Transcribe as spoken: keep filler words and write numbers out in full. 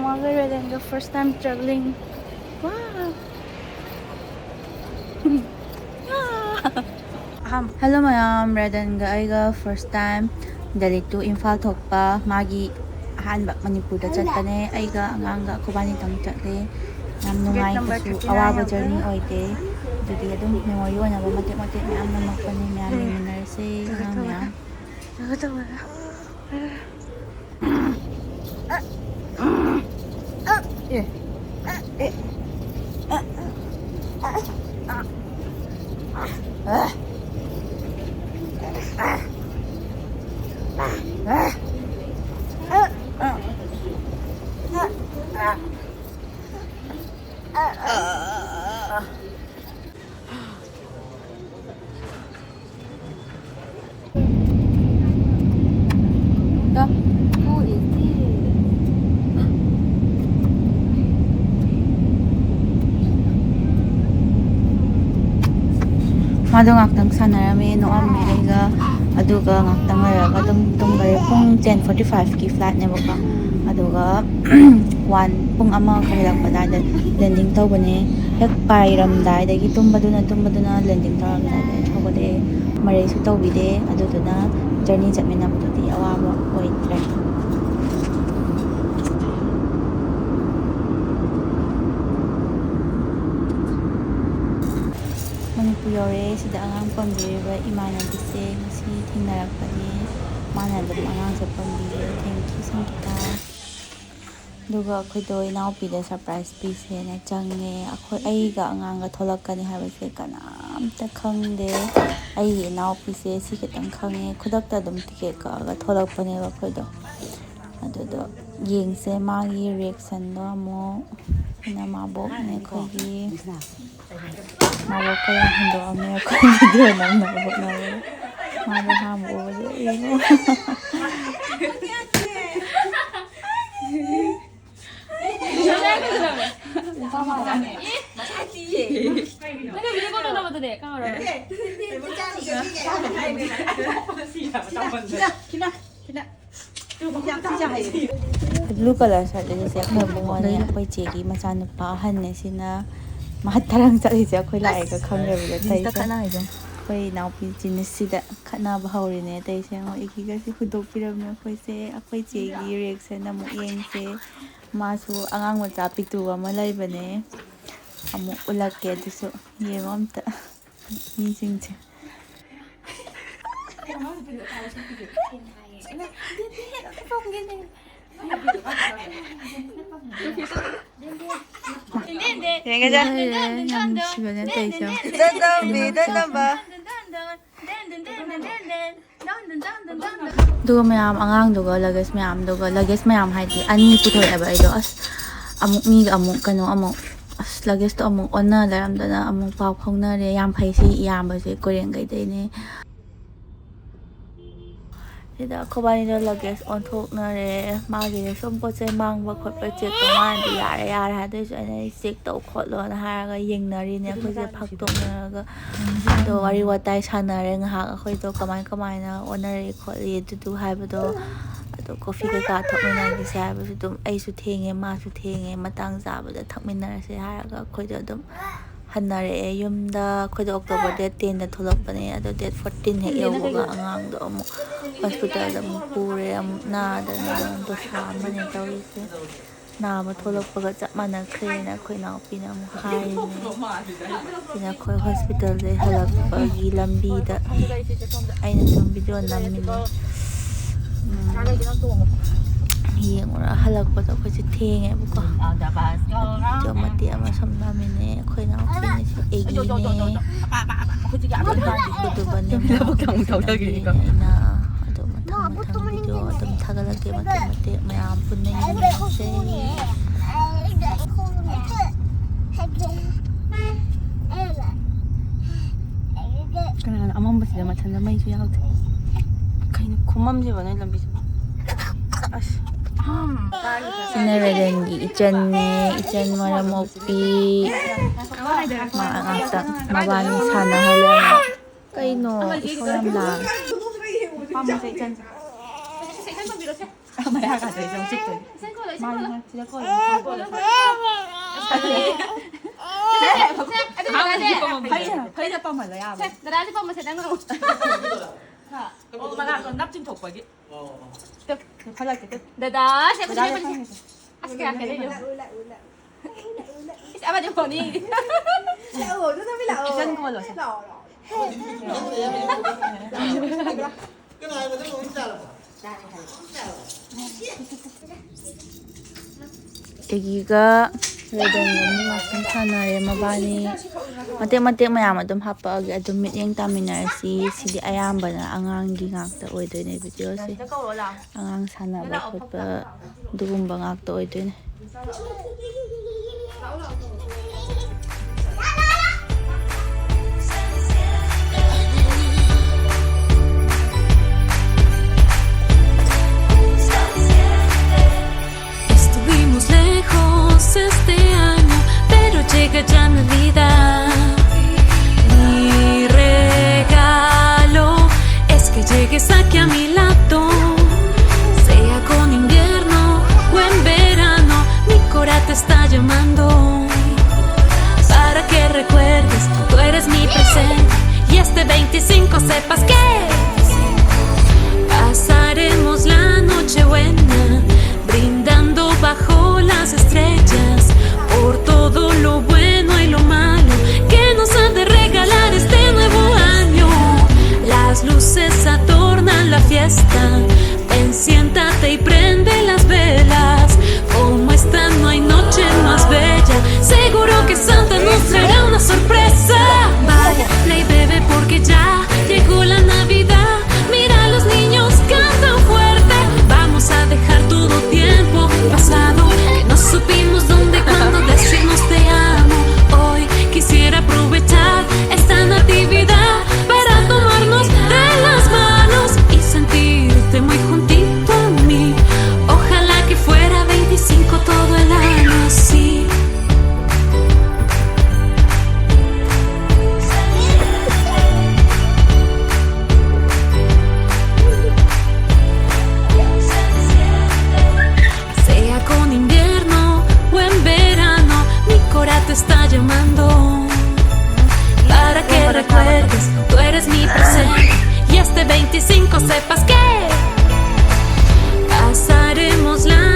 ꯃꯥꯒ ꯔꯦꯗꯟꯒ first time traveling. Wow. ꯑꯍꯥꯟꯕ꯫ Hello ꯃꯌꯥꯝ, ꯔꯦꯗꯟꯒ ꯑꯩꯒ first time Delhi to Imphal ꯊꯣꯛꯄ꯫ ꯃꯥꯒꯤ ꯑꯍꯥꯟꯕ ꯃꯅꯤꯄꯨꯔꯗ ꯆꯠꯄꯅꯦ꯫ ꯑꯩꯒ ꯑꯉꯥꯡꯒ ꯑꯩꯈꯣꯏꯕꯥꯅꯤꯇꯪ ꯆꯠꯂꯦ꯫ ꯌꯥꯝ ꯅꯨꯡꯉꯥꯏ, ꯀꯩꯁꯨ ꯑꯋꯥꯕ journey ꯑꯣꯏꯗꯦ꯫ ꯑꯗꯨꯗꯤ ꯑꯗꯨꯝ memory ꯑꯣꯏꯅꯕ ꯃꯇꯦꯛ ꯃꯇꯦꯛ ꯃꯌꯥꯝ ꯅꯝꯃꯛꯄꯅꯦ꯫ ꯃꯌꯥꯝ ꯌꯦꯡꯃꯤꯟꯅꯔꯁꯦ, ꯑꯉꯥꯡ ꯃꯌꯥꯝ꯫ Who is this? ꯃꯥꯗꯣ ꯉꯥꯛꯇꯪ ꯁꯥꯟꯅꯔꯝꯃꯦ, ꯅꯣꯛꯑꯝꯃꯦ ꯑꯩꯒ꯫ ꯑꯗꯨꯒ ꯉꯥꯛꯇꯪ ꯂꯩꯔꯒ ꯑꯗꯨꯝ ꯇꯨꯝꯈꯔꯦ꯫ ꯄꯨꯡ ten forty fiveꯀꯤ flightꯅꯦꯕꯀꯣ꯫ ꯑꯗꯨꯒ ꯋꯥꯟ ꯄꯨꯡ ꯑꯃ ꯈꯔ ꯍꯦꯜꯂꯛꯄ ꯑꯗꯨꯋꯥꯏꯗ landing ꯇꯧꯕꯅꯦ꯫ ꯍꯦꯛ ꯄꯥꯏꯔꯝꯗꯥꯏꯗꯒꯤ ꯇꯨꯝꯕꯗꯨꯅ ꯇꯨꯝꯕꯗꯨꯅ landing ꯇꯧꯔꯝꯗꯥꯏꯗ ꯍꯧꯒꯠꯂꯛꯑꯦ꯫ ꯃꯔꯩꯁꯨ ꯇꯧꯕꯤꯗꯦ꯫ ꯑꯗꯨꯗꯨꯅ journey ꯆꯠꯃꯤꯟꯅꯕꯗꯨꯗꯤ ꯑꯋꯥꯕ ꯑꯣꯏꯗ꯭ꯔꯦ꯫ ꯃꯅꯤꯄꯨꯔ ꯌꯧꯔꯛꯑꯦ꯫ ꯁꯤꯗ ꯑꯉꯥꯡ ꯄꯝꯕꯤꯔꯤꯕ ꯏꯃꯥꯟꯅꯕꯤꯁꯦ ꯉꯁꯤ ꯊꯦꯡꯅꯔꯛꯄꯅꯦ꯫ ꯃꯥꯅ ꯑꯗꯨꯝ ꯑꯉꯥꯡꯁꯦ ꯄꯝꯕꯤꯔꯦ꯫ Thank you, ꯁꯪꯒꯤꯇꯥ꯫ ꯑꯗꯨꯒ ꯑꯩꯈꯣꯏꯗꯣ ꯏꯅꯥꯎꯄꯤꯗ surprise ꯄꯤꯁꯦꯅ ꯆꯪꯉꯦ꯫ ꯑꯩꯈꯣꯏ, ꯑꯩꯒ ꯑꯉꯥꯡꯒ ꯊꯣꯛꯂꯛꯀꯅꯤ ꯍꯥꯏꯕꯁꯦ ꯀꯅꯥꯝꯇ ꯈꯪꯗꯦ꯫ ꯑꯩꯒꯤ ꯏꯅꯥꯎꯄꯤꯁꯦ ꯁꯤ ꯈꯛꯇꯪ ꯈꯪꯉꯦ꯫ ꯈꯨꯗꯛꯇ ꯑꯗꯨꯝ ticket ꯀꯛꯑꯒ ꯊꯣꯛꯂꯛꯄꯅꯦꯕ ꯑꯩꯈꯣꯏꯗꯣ꯫ ꯑꯗꯨꯗꯣ ꯌꯦꯡꯁꯦ ꯃꯥꯒꯤ reactionꯗꯣ ꯑꯃꯨꯛ꯫ ꯁꯤꯅ ꯃꯥꯕꯣꯛꯅꯦ ꯑꯩꯈꯣꯏꯒꯤ꯫ ꯃꯥꯕꯣꯛ ꯀꯌꯥ ꯍꯨꯟꯗꯣꯛꯑꯝꯃꯦ ꯑꯩꯈꯣꯏ video ꯅꯝꯅꯕ ꯍꯣꯠꯅꯕꯗ꯫ ꯃꯥꯗꯣ ꯑꯍꯥꯟꯕ ꯎꯕꯗ ꯌꯦꯡꯉꯣ꯫ Blue color shirt ꯂꯤꯠꯂꯤꯁꯦ ꯑꯩꯈꯣꯏ ꯑꯕꯨꯡꯉꯣꯅꯦ, ꯑꯩꯈꯣꯏ ꯆꯦꯒꯤ ꯃꯆꯥꯅꯨꯄꯥ ꯑꯍꯟꯅꯦ꯫ ꯁꯤꯅ ꯃꯥ ꯇꯔꯪ ꯆꯠꯂꯤꯁꯦ ꯑꯩꯈꯣꯏ ꯂꯥꯛꯑꯦꯒ ꯈꯪꯗꯕꯤꯗ ꯇꯧꯔꯤꯁꯦ꯫ ꯑꯩꯈꯣꯏ ꯏꯅꯥꯎꯄꯤ ꯖꯤꯅꯤꯁꯁꯤꯗ ꯈꯠꯅꯕ ꯍꯧꯔꯤꯅꯦ ꯇꯧꯔꯤꯁꯦ꯫ ꯌꯦꯡꯉꯣ, ꯏꯒꯤꯒꯁꯤ ꯍꯨꯟꯗꯣꯛꯄꯤꯔꯝꯃꯦ ꯑꯩꯈꯣꯏꯁꯦ꯫ ꯑꯩꯈꯣꯏ ꯆꯦꯒꯤ reaction ꯑꯃꯨꯛ ꯌꯦꯡꯁꯦ꯫ ꯃꯥꯁꯨ ꯑꯉꯥꯡ ꯃꯆꯥ ꯄꯤꯛꯇꯨ ꯑꯃ ꯂꯩꯕꯅꯦ, ꯑꯃꯨꯛ ꯎꯠꯂꯛꯀꯦ꯫ ꯑꯗꯨꯁꯨ ꯌꯦꯡꯉꯣ ꯑꯝꯇ꯫ ꯃꯤꯁꯤꯡꯁꯦ꯫ ꯌꯦꯡꯒꯦ꯫ ꯂꯩꯔꯦ, ꯌꯥꯝ ꯅꯨꯡꯁꯤꯕꯅꯦ ꯇꯧꯔꯤꯁꯦ꯫ ꯗꯟꯗꯝꯕꯤ, ꯗꯟꯗꯝꯕ꯫ ꯑꯗꯨꯒ ꯃꯌꯥꯝ ꯑꯉꯥꯡꯗꯨꯒ luggage ꯃꯌꯥꯝꯗꯨꯒ, luggage ꯃꯌꯥꯝ ꯍꯥꯏꯗꯤ ꯑꯅꯤ ꯄꯨꯊꯣꯔꯛꯑꯦꯕ ꯑꯩꯗꯣ꯫ ꯑꯁ, ꯑꯃꯨꯛ ꯃꯤꯒ ꯑꯃꯨꯛ ꯀꯩꯅꯣ ꯑꯃꯨꯛ, ꯑꯁ, luggage ꯇꯣ ꯑꯃꯨꯛ ꯑꯣꯟꯅ ꯂꯩꯔꯝꯗꯅ ꯑꯃꯨꯛ ꯄꯥꯎ ꯐꯥꯎꯅꯔꯦ꯫ ꯌꯥꯝ ꯐꯩ ꯁꯤ ꯏꯌꯥꯝꯕꯁꯦ, ꯀꯣꯔꯤꯌꯟꯈꯩꯗꯩꯅꯦ꯫ ꯁꯤꯗ ꯑꯩꯈꯣꯏꯕꯥꯅꯤꯗꯣ luggage ꯑꯣꯟꯊꯣꯛꯅꯔꯦ꯫ ꯃꯥꯒꯤꯗꯤ ꯁꯨꯝ ꯄꯣꯠ ꯆꯩ ꯃꯥꯡꯕ ꯈꯣꯠꯄ check ꯇꯧ, ꯃꯥꯅꯗꯤ ꯌꯥꯔꯦ ꯌꯥꯔꯦ ꯍꯥꯏ꯫ ꯑꯗꯨꯏꯁꯨ ꯑꯩꯅ check ꯇꯧ ꯈꯣꯠꯂꯣꯅ ꯍꯥꯏꯔꯒ ꯌꯦꯡꯅꯔꯤꯅꯦ ꯑꯩꯈꯣꯏꯁꯦ ꯐꯥꯛꯇꯣꯛꯅꯔꯒ꯫ ꯑꯗꯣ ꯋꯥꯔꯤ ꯋꯥꯇꯥꯏ ꯁꯥꯟꯅꯔꯦ ꯉꯥꯏꯍꯥꯛ ꯑꯩꯈꯣꯏꯗꯣ ꯀꯃꯥꯏ ꯀꯃꯥꯏꯅ ꯑꯣꯟꯅꯔꯛꯏ ꯈꯣꯠꯂꯤ ꯑꯗꯨꯗꯨ ꯍꯥꯏꯕꯗꯣ꯫ ꯑꯗꯣ coffee ꯀꯩꯀꯥ ꯊꯛꯃꯤꯟꯅꯈꯤꯁꯦ ꯍꯥꯏꯕꯁꯨ ꯑꯗꯨꯝ ꯑꯩꯁꯨ ꯊꯦꯡꯉꯦ ꯃꯥꯁꯨ ꯊꯦꯡꯉꯦ, ꯃꯇꯥꯡ ꯆꯥꯕꯗ ꯊꯛꯃꯤꯟꯅꯔꯁꯦ ꯍꯥꯏꯔꯒ ꯑꯩꯈꯣꯏꯗꯣ ꯑꯗꯨꯝ ꯍꯟꯅꯔꯛꯑꯦ ꯌꯨꯝꯗ꯫ ꯑꯩꯈꯣꯏꯗꯣ October date ten ꯗ ꯊꯣꯛꯂꯛꯄꯅꯦ, ꯑꯗꯣ date fourteen ꯍꯦꯛ ꯌꯧꯕꯒ ꯑꯉꯥꯡꯗꯣ ꯑꯃꯨꯛ hospital ꯗ ꯑꯃꯨꯛ ꯄꯨꯔꯦ꯫ ꯑꯃꯨꯛ ꯅꯥꯗꯅ ꯗꯣꯁꯥ ꯑꯃꯅꯦ ꯇꯧꯔꯤꯁꯦ꯫ ꯅꯥꯕ ꯊꯣꯛꯂꯛꯄꯒ ꯆꯞ ꯃꯥꯟꯅꯈ꯭ꯔꯦꯅ ꯑꯩꯈꯣꯏ ꯏꯅꯥꯎꯄꯤꯅ ꯑꯃꯨꯛ ꯍꯥꯏꯔꯤꯅꯦ꯫ ꯁꯤꯅ ꯑꯩꯈꯣꯏ hospital ꯗꯩ ꯍꯜꯂꯛꯄꯒꯤ ꯂꯝꯕꯤꯗ ꯑꯩꯅ ꯁꯨꯝ video ꯅꯝꯃꯤꯅꯦ꯫ ꯎꯝ, ꯌꯦꯡꯉꯨꯔ ꯍꯜꯂꯛꯄꯗꯣ ꯑꯩꯈꯣꯏꯁꯦ ꯊꯦꯡꯉꯦꯕꯀꯣ꯫ video ꯃꯇꯦꯛ ꯑꯃ ꯁꯨꯝ ꯅꯝꯃꯤꯅꯦ ꯑꯩꯈꯣꯏ ꯏꯅꯥꯎꯄꯤꯅ꯫ ꯁꯤ ꯑꯩꯒꯤꯅꯦ꯫ ꯑꯗꯨꯒꯅꯦ ꯂꯧꯕꯨꯛꯇ ꯑꯃꯨꯛ ꯊꯧꯗꯈꯤꯅꯤꯀꯣ꯫ ꯑꯩꯅ ꯑꯗꯨ ꯃꯊꯪ ꯃꯊꯪ video ꯑꯗꯨꯝ ꯊꯥꯒꯠꯂꯛꯀꯦ ꯃꯇꯦꯛ ꯃꯇꯦꯛ ꯃꯌꯥꯝ ꯄꯨꯟꯅ ꯌꯦꯡꯃꯤꯟꯅꯁꯦ꯫ ꯀꯅꯥꯅꯣ ꯑꯃꯝꯕꯁꯤꯗ ꯃꯊꯟꯇ ꯃꯩꯁꯨ ꯌꯥꯎꯗꯦ? ꯀꯩꯅꯣ ꯈꯨꯃꯝꯁꯤꯕꯣ ꯅꯣꯏ ꯂꯝꯕꯤꯁꯤꯕꯣ? ꯑꯁ꯫ ꯁꯤꯅ ꯔꯦꯂꯦꯟꯒꯤ ꯏꯆꯟꯅꯦ, ꯏꯆꯟ ꯃꯔꯝ ꯃꯣꯛꯄꯤ꯫ ꯃꯥ ꯉꯥꯛꯇꯪ ꯃꯕꯥꯅꯤ ꯁꯥꯟꯅꯍꯜꯂꯦ꯫ ꯀꯩꯅꯣ ꯏꯁꯧ ꯌꯥꯝ ꯂꯥꯡꯉꯦ꯫ ꯃꯌꯥ ꯀꯥꯗꯣꯏꯁꯦ ꯍꯧꯖꯤꯛꯇꯣꯏꯅꯦ꯫ ꯁꯦ, ꯀꯣꯜꯂꯣ, ꯁꯦ, ꯃꯥꯅꯦ, ꯀꯣꯜꯂꯣ꯫ ꯃꯥꯅꯦ, ꯁꯤꯗ ꯀꯣꯜꯂꯣ꯫ ꯁꯦ, ꯀꯣꯜꯂꯣ꯫ ꯁꯦ, ꯑꯗꯨ ꯐꯔꯦ꯫ ꯐꯩꯗ ꯄꯝꯍꯜꯂꯣ ꯌꯥꯕ꯫ ꯁꯦ, ꯗꯗꯥꯁꯦ ꯄꯝꯃꯁꯦ ꯅꯪꯅ ꯑꯃꯨꯛ꯫ ꯑꯣ, ꯃꯅꯥꯛꯇꯣ ꯅꯞ ꯆꯤꯡꯊꯣꯛꯄꯒꯤ꯫ Two, ꯐꯠꯂꯛꯀꯦ, two. ꯗꯗꯥꯁꯦ ꯗꯗꯥꯁꯦ ꯐꯖꯩ꯫ ꯐꯖꯩ꯫ ꯑꯁ, ꯀꯌꯥ ꯈꯦꯠꯅꯩꯅꯣ? ꯏꯁ, ꯑꯃꯗꯤ ꯐꯣꯟ ꯌꯦꯡꯉꯤ꯫ ꯂꯥꯛꯑꯣ, ꯑꯗꯨ ꯅꯪ ꯂꯥꯛꯑꯣ꯫ ꯏꯆꯟ ꯀꯣꯜꯂꯣ, ꯁꯦ꯫ ꯂꯥꯛꯑꯣ, ꯂꯥꯛꯑꯣ꯫ ꯑꯩꯒꯤꯒ ꯔꯦꯗꯟꯒ ꯑꯃꯨꯛ ꯉꯥꯛꯇꯪ ꯁꯥꯟꯅꯔꯦ ꯃꯕꯥꯅꯤ꯫ ꯃꯇꯦꯛ ꯃꯇꯦꯛ ꯃꯌꯥꯝ ꯑꯗꯨꯝ ꯍꯥꯞꯄꯛꯑꯒꯦ, ꯑꯗꯨꯝ ꯃꯤꯠꯌꯦꯡ ꯇꯥꯃꯤꯟꯅꯔꯁꯤ꯫ ꯁꯤꯗꯤ ꯑꯌꯥꯝꯕꯅ ꯑꯉꯥꯡꯒꯤ ꯉꯥꯛꯇ ꯑꯣꯏꯗꯣꯏꯅꯦ ꯚꯤꯗꯤꯑꯣꯁꯦ꯫ ꯑꯉꯥꯡ ꯁꯥꯟꯅꯕ ꯈꯣꯠꯄ ꯑꯗꯨꯒꯨꯝꯕ ꯉꯥꯛꯇ ꯑꯣꯏꯗꯣꯏꯅꯦ꯫ Estuvimos lejos este año, pero llega ya Navidad. Mi regalo es que llegues aquí a mi lado. Sea con invierno o en verano, mi corazón te está llamando. Para que recuerdes, tú eres mi presente. Y este veinticinco sepas que pasaremos la noche buena, brindando bajo las estrellas por todo lo bueno y lo malo que nos ha de regalar este nuevo año. Las luces adornan la fiesta. Ven, siéntate y prende las velas. Como esta no hay noche más bella, seguro que Santa nos traerá una sorpresa. Baila y bebe porque ya llegó la Navidad. está llamando. Para que recuerdes, tú eres mi presente. Y este veinticinco sepas que pasaremos la